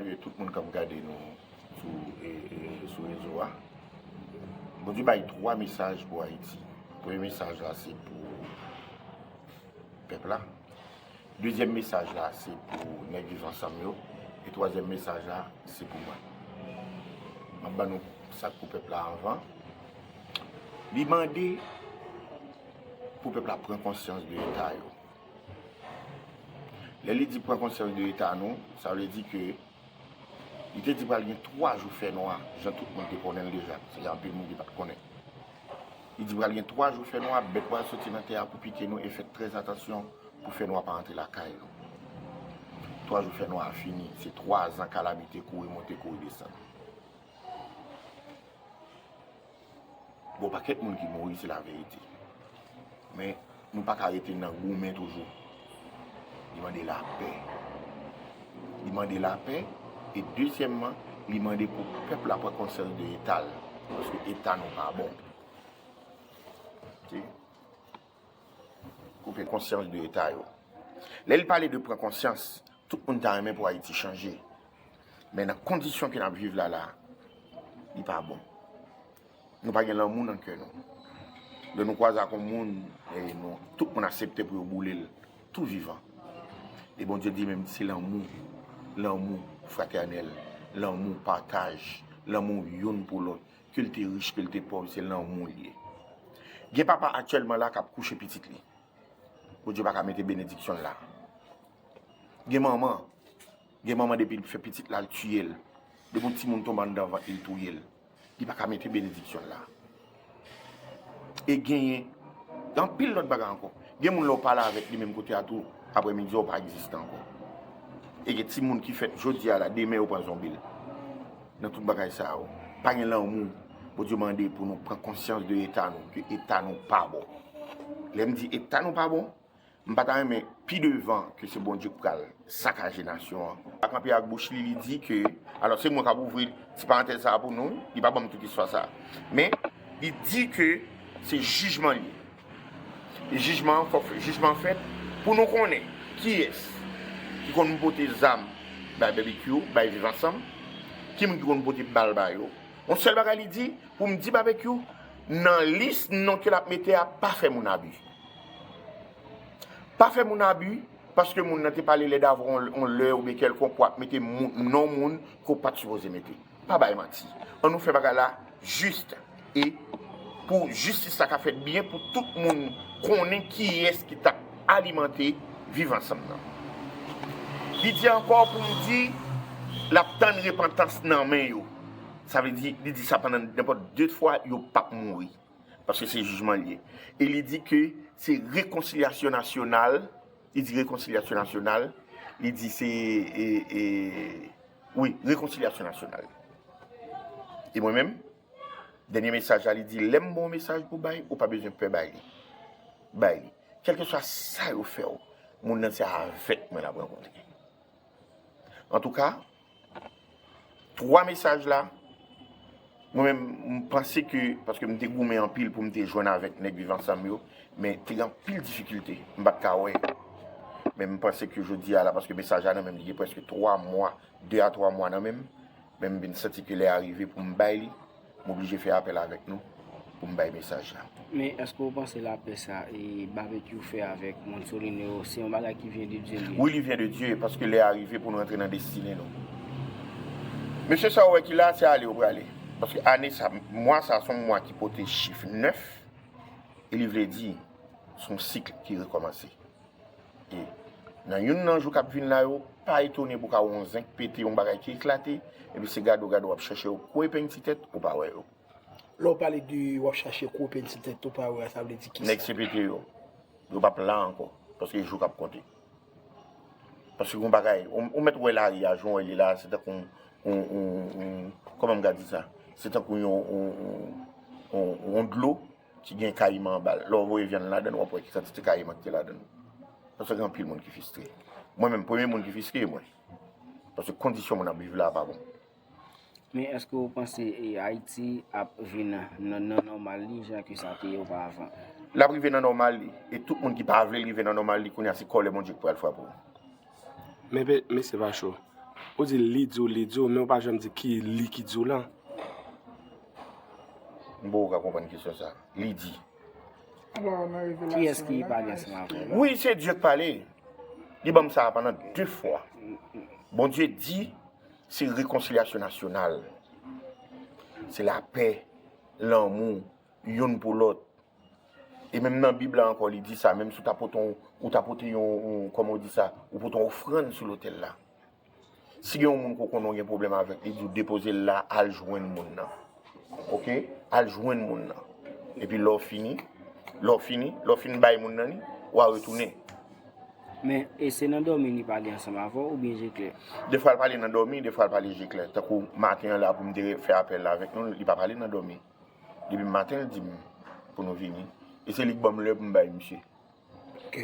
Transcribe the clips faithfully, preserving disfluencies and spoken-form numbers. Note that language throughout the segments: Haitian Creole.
Tout moun k ap gade nou sou, e, e, sou rezo a. Bondye bay twa mesaj pou Ayiti. Premye mesaj la se pou pèp la. Dezyèm mesaj la se pou nèg Viv Ansanm yo. E twazyèm mesaj la se pou mwen. M ap ban nou sa k pou pèp la anvan. Li mande pou pèp la pran konsyans de eta yo. Lè li di pran konsyans de eta nou, sa vle di ke li te di pral gen twa jou fènwa, jan tout moun te konnen l deja. Se gen anpil moun ki pa t konnen. Li di pral gen twa jou fènwa, bèt pral soti nan tè a pou pike nou e fè trè atansyon pou fènwa pa antre lakay nou. Twa jou fènwa a fini, se twa zan kalabite kouri monte, kouri desann. Gon pakèt moun ki mouri, se laverite. Men, nou pa ka rete nan goumen toujou. Li mande lapè. Li mande lapè, e dezyèmman, li mande pou pèp la pran konsyans de eta l. Paske eta nou pa bon. Ok? Pou pran konsyans de eta yo. Lè li pale de pran konsyans, tout moun ta renmen pou Ayiti chanje. Men nan kondisyon ke n ap viv la la, li pa bon. Nou pa gen lanmou nan kè nou. Lè nou kwaze ak yon moun, e nou, tout moun aksepte pou yo boule l, tou vivan. E Bondye di menm se lanmou, lanmou fratènèl, lanmou pataj, lanmou youn pou lòt, ke l te rich, ke l te pòv, se lanmou l ye. Gen papa aktyèlman la k ap kouche pitit li. Bondye pa ka mete benediksyon l la. Gen manman, gen manman depi l fè pitit la, l tiye l. Depi yon timoun tonbe anndan vant li, l touye l. Li pa ka mete benediksyon l la. E genyen, gen anpil lòt bagay ankò. Gen moun lè w pale avèk li menm kote a tou, aprèmidi a w pa egziste ankò. E gen timoun ki fèt jodi a la, demen yo pran zonbi l. Nan tout bagay sa yo, pa gen lanmou. Bondye mande pou nou pran konsyans de eta nou, ke eta nou pa bon. Lè m di eta nou pa bon, m pa ta renmen pi devan ke se Bondye k pral sakaje nasyon an. Pa kanpe ak bouch li, li di ke, alò se mwen k ap ouvri ti parantèz sa a pou nou, li pa ban m tout istwa sa a. Men, li di ke se jijman l ye. E jijman an, fòk jijman an fèt pou nou konnen kiyès ki konn pote zam bay Barbecue, bay Viv Ansanm, ki moun ki konn pote bal ba yo. Yon sèl bagay li di, pou m di Barbecue, nan lis non ke l ap mete a, pa fè moun abi. Pa fè moun abi, paske moun nan te pale lè davwa yon, yon lè oubyen kèlkonk w ap mete moun, non moun ke w pa t sipoze mete. Pa bay manti. An nou fè bagay la jis e pou jistis la ka fèt byen, pou tout moun konnen kiyès ki t ap alimante Viv Ansanm nan. Li di ankò pou m di l ap tann repantans nan men yo. Sa vle di, li di sa pandan nenpòt de fwa, yo p ap mouri. Paske se jijman l ye. E li di ke se rekonsilyasyon nasyonal, li di rekonsilyasyon nasyonal, li di se, e, e, wi, rekonsilyasyon nasyonal. E mwen menm, dènye mesaj la, li di, lè m ba w mesaj pou bay, ou pa bezwen pè bay li. Bay li. Kèlkeswa sa yo fè w, moun nan se avèk mwen l ap rankontre. Antouka, twa mesaj la, mwen menm, m panse ke, paske m te goumen anpil pou m te jwenn avèk nèg Viv Ansanm yo, men te gen anpil difikilte, m pa t ka wè. Men m panse ke jodi a la, paske mesaj la nan men m, li gen prèske twa mwa, de a twa mwa nan men m, men m vin santi ke lè a rive pou m bay li, m oblije fè apèl avèk nou pou m bay mesaj la. Men èske w panse lapè sa e Barbecue fè avèk moun Solino yo, se yon bagay ki vyen de Dye li ye? Wi, li vyen de Dye, paske lè a rive pou nou antre nan destine nou. Mesye sa w wè ki la, se ale yo prale. Paske ane sa, mwa sa, se yon mwa ki pote chif nèf, e li vle di, se yon sik ki rekòmanse. E nan youn nan jou k ap vin la yo, pa etone pou ka wè yon zenk pete, yon bagay ki eklate, epi se gade w, gade w ap chèche yo, kou epeng ti tèt, ou pa wè yo. Lè w pale de w ap chache kou epeng ti tèt, ou pa wè, sa vle di kisa? Nèg C P T yo, yo p ap la ankò, paske jou k ap konte. Paske yon bagay, ou, ou mèt wè lari a, jan w wè li la, se tankou yon, yon, yon, yon, kòman m ka di sa? Se tankou yon, yon, yon, yon, yon dlo ki gen kayiman anba l. Lè w voye vyann ladan l, w ap wè ki kantite kayiman ki te ladan l. Paske gen anpil moun ki fristre. Mwen menm, premye moun ki fristre, mwen. Paske kondisyon moun ap viv la pa bon. Men èske w panse, e, Ayiti ap vin nan, nan, nan nòmal li jan ke sa te ye oparavan? L ap rive nan nòmal li. E tout moun ki pa vle l rive nan nòmal li, kounye a se kòlè Bondye ki pral frape w. Men pe-, mesye pa cho. Ou di li di w, li di w, men ou pa janm di ki li ki di w lan. M poko ka konprann kesyon sa. Li di. Alò, nan Kiyès ki revelasyon pale la, ansanm avè w la? Wi, se Dye k pale. Li ban m sa pandan de fwa. Bondye di se rekonsilyasyon nasyonal. Se lapè, lanmou, youn pou lòt. E menm nan Bib la ankò, li di sa, menm si w ta pote yon, ou ta pote yon, yon, kòman w di sa, ou pote yon ofrann sou lotèl la. Si gen yon moun ke w konnen w gen pwoblèm avèk li, di w depoze l la, al jwenn moun nan. Oke? Al jwenn moun nan. Epi lè w fini, lè w fini, lè w fin bay moun nan li, w a retounen. Men, e se nan dòmi li pale ansanm avè w oubyen je klè? Defwa l pale nan dòmi, defwa l pale je klè. Tankou maten an la pou m te fè apèl la avèk nou, li pa pale nan dòmi. Depi maten l di m pou nou vini. E se li k ban m lè pou m bay misye. Ok.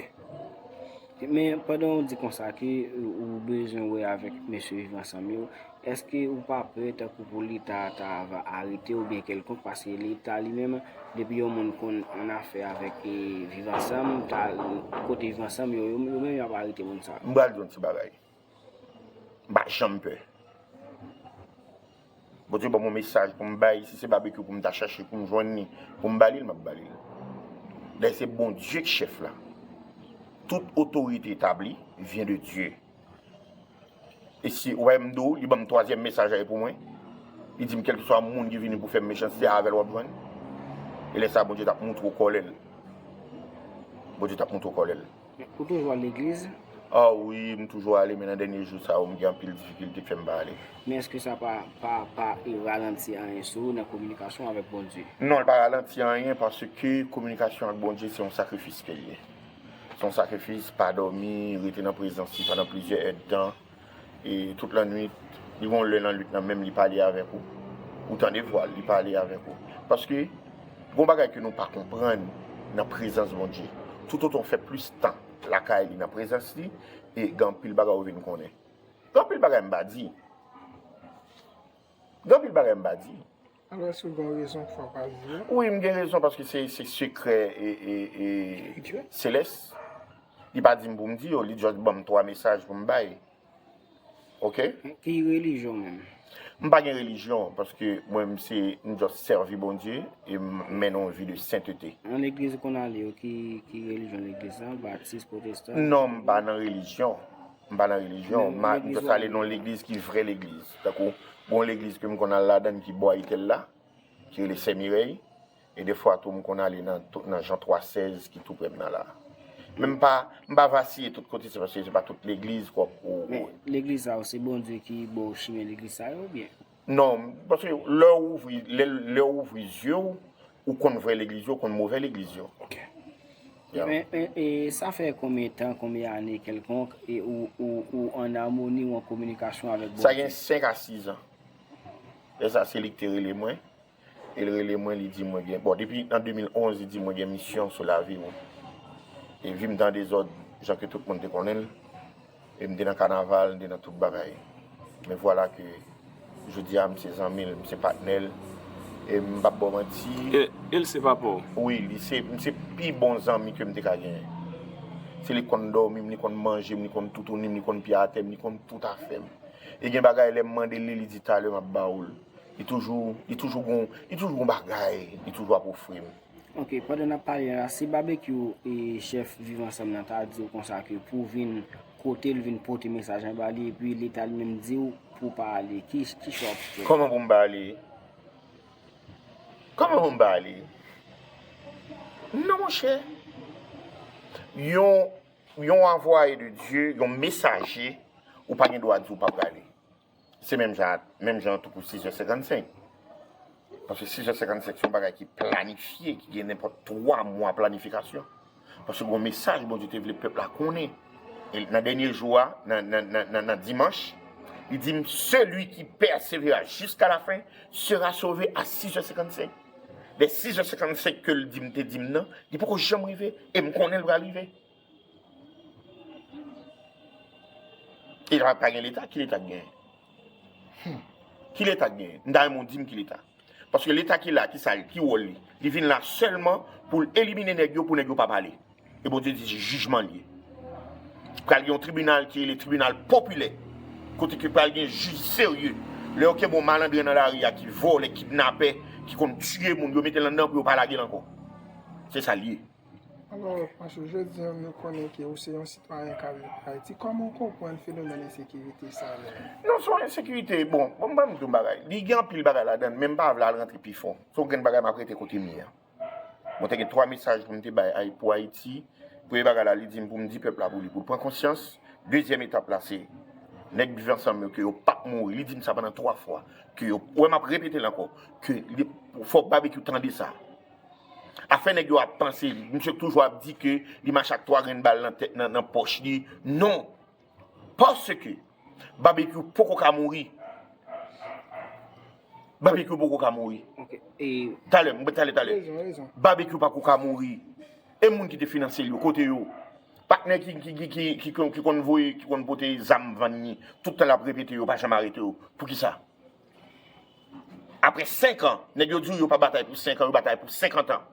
Men pandan w di konsa ke ou bezwen wè avèk mesye Viv Ansanm yo, èske ou pa pè tankou pou Leta ta va arete w oubyen kèlkonk, paske Leta li menm, depi yon moun konn annafè avèk Viv Ansanm, ta kote Viv Ansanm yo, yo menm y ap arete moun sa yo? M pral di w yon ti bagay. M pa janm pè. Bondye ban m yon mesaj pou m bay, si se babekyou pou m ta chache pou m jwenn li, pou m ba li l, m ap ba li l. Dayè se Bondye k chèf la. Tout otorite etabli vyen de Dye. E si, ou pa wè m di w, li ban m twazyèm mesaj la e pou mwen. Li di m kèlkeswa moun ki vini pou fè m mechanste, se avè l w ap jwenn. E lè sa a, Bondye t ap montre w kòlè l. Bondye t ap montre w kòlè l. Ou toujou al legliz? Ah wi, m toujou ale, men nan dènye jou sa yo, m gen anpil difikilte k fè m pa ale. Men èske sa pa, pa, pa ralanti anyen sou ou nan kominikasyon avèk Bondye? Non, li pa ralanti anyen, paske kominikasyon ak Bondye se yon sakrifis ke l ye. Se yon sakrifis, pa dòmi, rete nan prezans li pandan plizyè èdtan. E tout lannwit, li gen yon lè lannwit nan menm li pale avèk ou. Ou tande vwa l, li pale avèk ou. Paske, gen yon bagay ke nou pa konprann nan prezans Bondye. Toutotan w fè plis tan lakay li nan prezans li, e gen anpil bagay ou vin konnen. Gen anpil bagay m pa di. Gen anpil bagay m pa di. Alò, èske w gen rezon fò pa di yo? Wi, m gen rezon paske se, se sekrè e, e, e selès. Li pa di m pou m di yo, li just ban m twa mesaj pou m bay. Oke? Ki relijyon w menm? M pa gen relijyon, paske mwen m se, m just sèvi Bondye e m mennen yon vi de sentete. Nan legliz ou konn ale yo, ki, ki relijyon legliz la? Batis, pwotestan? Non, m pa nan relijyon. M pa nan relijyon. M just ale nan yon legliz ki vrè legliz. Tankou, gen yon legliz ke m konn al ladan l ki bò Ayitèl la, ki rele Sè Mirèy. E defwa tou, m konn ale nan, nan Jan twa sèz ki tou prè m nan la. Men m pa, m pa vasiye tout kote, se paske se pa tout legliz k w ap. Men legliz sa yo, se Bondye ki ba w chimen legliz sa yo oubyen? Non, paske lè w ouvri, lè, lè w ouvri zye w, ou konn vrè legliz yo, ou konn movè legliz yo. Ok. Men, men, e sa fè konbyen tan, konbyen ane kèlkonk, e ou, ou, ou an amoni, ou an kominikasyon avèk Bondye? Sa gen senk a sis an. E sa, se li ki te rele mwen. E l rele mwen, li di mwen gen, bon, depi an de mil onz, li di mwen gen misyon sou lavi w. E vi m te an dezòd, jan ke tout moun te konnen l. E m te nan kanaval, m te nan tout bagay. Men vwala ke jodi a, m se zanmi l, m se patnè l. E m p ap ba w manti. E, e l se papa w? Wi, li se, m se pi bon zanmi ke m te ka genyen. Se li k konn dòmi m, li konn manje m, li konn toutouni m, li konn pye atè m, li konn tout afè m. E gen bagay, lè m mande l li, li di talè m ap ba w l. Li toujou, li toujou gon, li toujou gon bagay, li toujou ap ofri m. Ok, pandan n ap pale la, si Babekyou e chèf Viv Ansanm nan ta di w konsa ke pou w vin kote l, vin pote mesaj lan ba li, epi Leta li menm di w pou w pa ale, ki, ki chwa w ap fè? Kòman pou m pa ale? Kòman pou m pa ale? Non, monchè. Yon, yon anvwaye de Dye, yon mesaje, ou pa gen dwa di w pa prale. Se menm jan, menm jan tankou sizè senkannsenk. Paske sizè senkannsenk se yon bagay ki planifye, ki gen nenpòt twa mwa planifikasyon. Paske gen yon mesaj Bondye te vle pèp la konnen. E nan dènye jou a, nan, nan, nan, nan, nan dimanch, li di m, celui qui persévérera jusqu'à la fin sera sauvé à six heures cinquante-cinq. De six heures cinquante-cinq ke l di m te di m nan, li poko janm rive, e m konnen l pral rive. E la pa gen Leta, ki Leta k genyen? Hmm. Ki Leta k genyen? M ta renmen w di m ki Leta. Paske Leta ki la, ki sa l, ki wòl li? Li vin la sèlman pou l elimine nèg yo, pou nèg yo pa pale. E Bondye di se jijman l ye. Pral gen yon tribinal ki rele tribinal popilè. Kote ke pral gen jij serye. Lè yo kenbe yon malandren nan lari a ki vòlè, kidnapè, ki konn tiye moun, yo mete l anndan pou yo pa lage l ankò. Se sa l ye. Alò, Pancho, jodi a, nou konnen ke ou se yon sitwayen k ap viv Ayiti. Kòman w konprann fenomèn ensekirite sa a menm? Non, se yon ensekirite. Bon, bon, m ban m di yon bagay. Li gen anpil bagay ladan l, men m pa vle al rantre pi fon. Se yon grenn bagay m ap rete kote m ye a. Mwen te gen twa mesaj pou m te bay Ay- pou Ayiti. Premye bagay la, li di m pou m di pèp la pou li, pou l pran konsyans. Dezyèm etap la, se nèg Viv Ansanm yo, ke yo p ap mouri. Li di m sa pandan twa fwa. Ke yo, wè, m ap repete l ankò, ke li, fò Babekyou tande sa. Afè nèg yo ap panse, misye toujou ap di ke li mache ak twa grenn bal nan tèt, nan, nan pòch li. Non! Paske Babekyou poko ka mouri. Babekyou poko ka mouri. Ok. E Talè, mwen talè, talè. Rezon, rezon. Babekyou pa ko ka mouri. E moun ki te finanse l yo, kote yo? Patnè ki, ki, ki, ki, ki, ki konn voye, ki konn pote zam vann ni, tout tan l ap repete yo, pa janm arete yo. Poukisa? Apre senk an, nèg yo di w yo pa batay pou senk an, yo batay pou senkant an.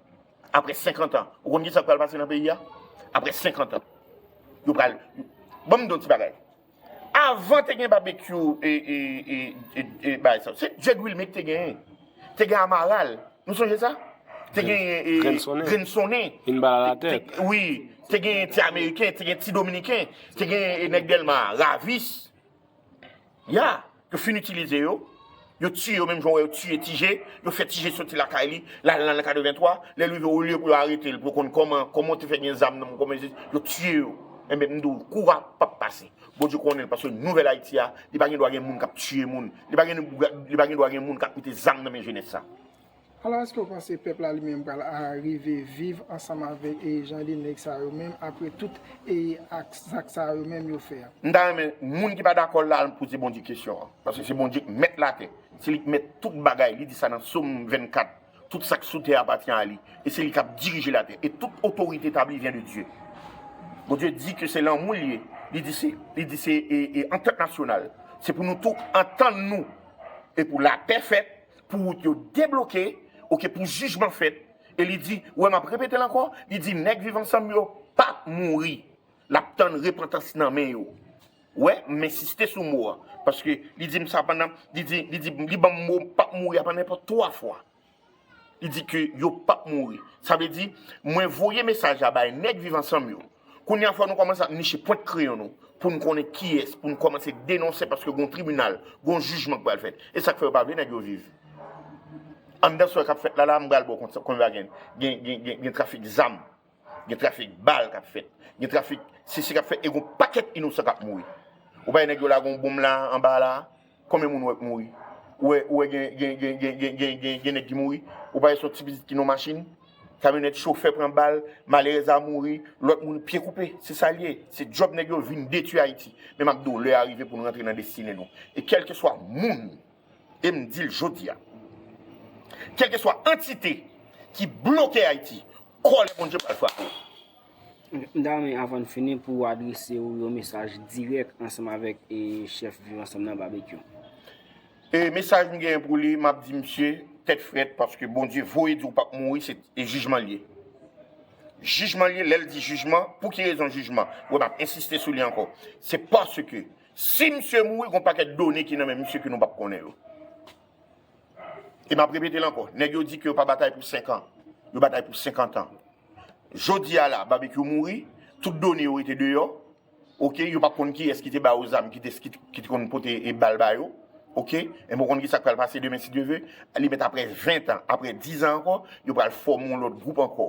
Apre senkant an, ou konn ki sa k pral pase nan peyi a? Apre senkant an, yo pral. Ban m di w yon ti bagay. Avan te gen Babekyou e, e, e, e, e bagay sa. Se Jed Wilmé ki te genyen. Te gen Amaral. Nou sonje sa? Te gen e, Grenn Sonnen. Grenn Sonnen. Vin bal a la Te- tèt. Wi. Te gen ti Ameriken, te gen ti Domiken, te gen e, nèg Dèlma, Ravis. Ya. Yo fin itilize yo. Yo tiye yo menm jan wè yo tiye Ti Je. Yo fè Ti Je soti lakay li. L al nan katrevenntwa. Lè l rive, olye pou yo arete l, pou yo konn kòman, kòman w te fè gen zam nan men, kòman yo tiye yo. Enben, m di w, kou a p ap pase. Bondye konnen l, paske nouvèl Ayiti a, li pa gen dwa gen moun k ap tiye moun. Li pa gen, li pa gen dwa gen moun k ap mete zam nan men jenès sa. Alò, èske w panse pèp la li menm pral a- rive viv ansanm avèk e jan de nèg sa yo menm apre tout e ak zak sa yo menm yo fè a? M ta renmen moun ki pa dakò la al poze Bondye kesyon an. Paske se Bondye k mèt latè. Se li k mèt tout bagay. Li di sa nan Sòm vennkat. Tout sa k sou tè apatyen a li. E se li k ap dirije latè. E tout otorite etabli vyen de Dye. Bondye di ke se lanmou l ye. Li di se, li di se e, e antant nasyonal. Se pou nou tou antann nou. E pou lapè fèt, pou wout yo debloke, oke, pou jijman fèt. E li di, wè, m ap repete l ankò, li di nèg Viv Ansanm yo p ap mouri. L ap tann repantans nan men yo. Wè, m ensiste sou mo a. Paske li di m sa pandan, li di, li di, li ban m mo p ap mouri a pandan nenpòt twa fwa. Li di ke yo p ap mouri. Sa vle di, mwen voye mesaj la bay nèg Viv Ansanm yo. Kounye a fò nou kòmanse ap niche pwent kreyon nou pou n konnen kiyès, pou n kòmanse denonse paske gon tribinal, gon jijman k pral fèt. E sa k fè yo pa vle nèg yo viv. Anndan sa k ap fèt la, la, m pral ba w kont sa, konbyen gen, gen, gen, gen, gen trafik zam, gen trafik bal k ap fèt, gen trafik sesi k ap fèt, e gon pakèt inosan k ap mouri. Ou pa wè nèg yo lage yon bonm la, anba la, konbyen moun ou wè k mouri? Ou wè, ou wè gen, gen, gen, gen, gen, gen, gen, gen nèg ki mouri? Ou pa wè se yon ti pitit ki nan machin? Kamyonèt chofè pran bal, malerèz la mouri, lòt moun pye koupe. Se sa l ye. Se djòb nèg yo vin detwi Ayiti. Men m ap di w, lè a rive pou nou rantre nan destine nou. E kèlkeswa moun, e m di l jodi a, kèlkeswa antite ki bloke Ayiti, kòlè Bondye pral frape w. M ta renmen avan n fini pou w adrese w yon mesaj dirèk ansanm avèk e chèf Viv Ansanm nan, Babekyou. E mesaj m genyen pou li, m ap di misye, tèt frèt, paske Bondye voye di w p ap mouri, se e jijman l ye. Jijman l ye, lè l di jijman, pou ki rezon jijman? Wè, m ap ensiste sou li ankò. Se paske si misye mouri, gon pakèt done ki nan men misye ke nou p ap konnen yo. E m ap repete l ankò, nèg yo di ke yo pa batay pou senk an, yo batay pou senkant an. Jodi a la, Babekyou mouri, tout done yo rete deyò. Oke, yo pa konn kiyès ki te ba yo zam, ki te, ki, ki te konn pote e bal ba yo. Oke, enben w konn ki sa k pral pase demen si Dye ve? Li mèt apre ven tan, apre diz an ankò, yo pral fòme yon lòt gwoup ankò.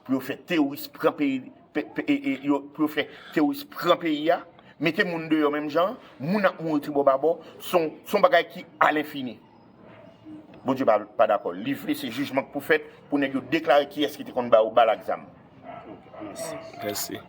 Pou yo fè teworis pran peyi, pe, pe, e, e, yo, pou yo fè teworis pran peyi a, mete moun deyò menm jan, moun ap mouri tribò babò, se yon, se yon bagay ki alenfini. Bondye pa, pa dakò. Li vle se jijman k pou fèt pou nèg yo deklare kiyès ki te konn ba yo bal ak zam. Mèsi.